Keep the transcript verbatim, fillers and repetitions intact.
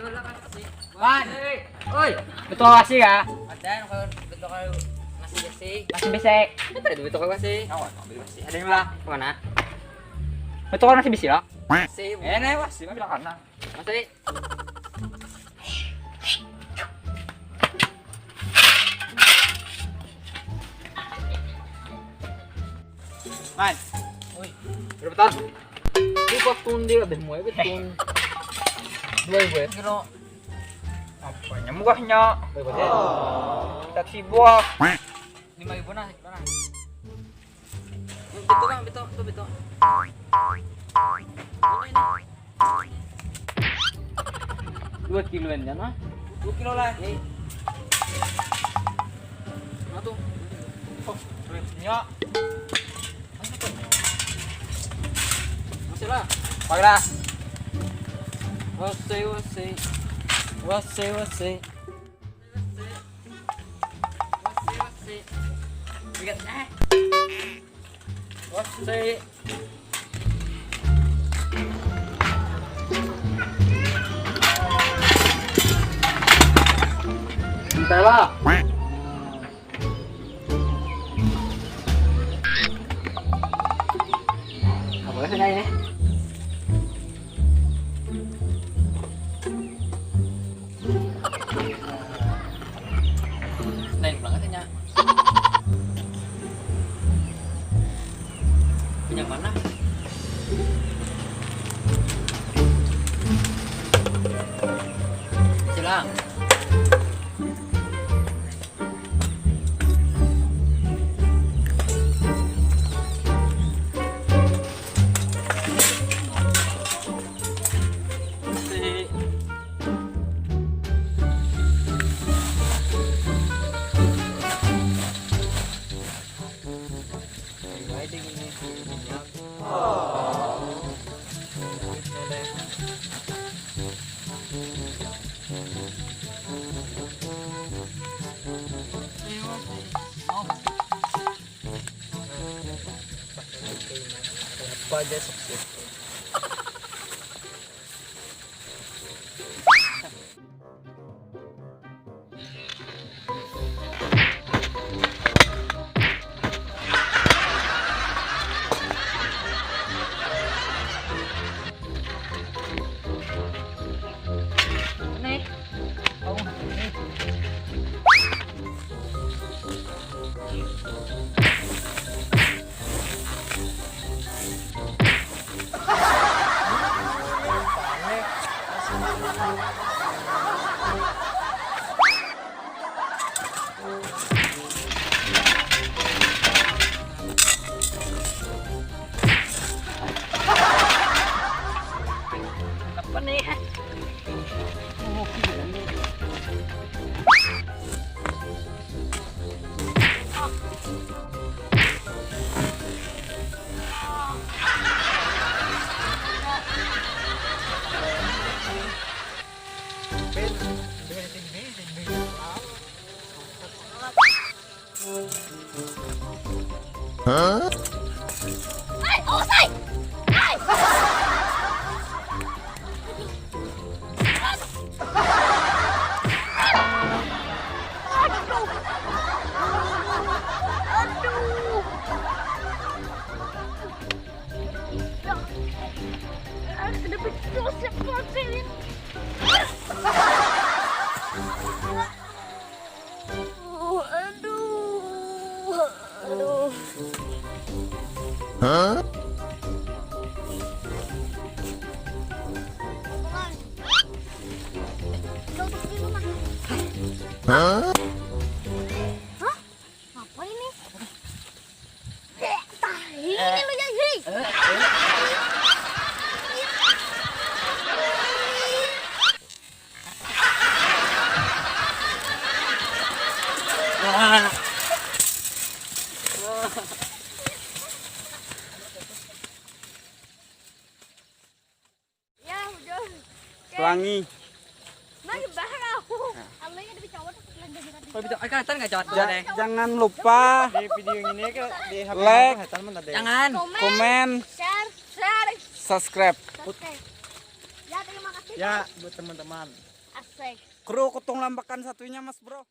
Man. Oi. Betul sih ya. Ada yang kalau betul kalau nasi besi. Nasi besi. Ada betul kalau sih. Kawan, ambil besi. Ada yang lah. Mana? Betul kalau nasi besi lah. Si. Eh, nih, wah, si bilang karena. Masih. Man. Woi. Berapa tahun? Ini pas tahun dia lebih muai betul. Dua ribu ya? Kilo. Apanya murahnya? Berapa dia? Taksi buah. Lima ribu nah, kilo nah. Betul kan, betul, betul, betul. Ini, ini. Dua kiloan kan ah? Dua kilo lah. Nih. Nah tuh. Oh, duitnya. Masih lah. Pakai lah. Wasi, wasi. Wasi, wasi. Wasi, wasi. Ingat, eh. Wasi. Entahlah. Apa sih ini? Lain banget ya. Yang mana? Silang. Apa aja sukses. Nih. Oh, nih. Apa nih? Hah? Hai, awas, hai! Hai! Aduh. Aduh. Ya. Ah, kenapa terus ya, kuat ini? Aduh, aduh, aduh. Hah? Hah? Apa ini? Tahi ini lu, Jang, hei. Ya, udah. Pelangi. Nah, bahar aku. Alay ada dicawat aku pelan banget. Kalau bisa, ah, kelihatan nggak cawat gua deh? Jangan lupa di video ini ke di H P like, kelihatan mana deh. Jangan. Komen, komen, share, share, subscribe. Subscribe. Ya, terima kasih. Ya, buat teman-teman. Asik. Kru kutung lambakan satunya, Mas Bro.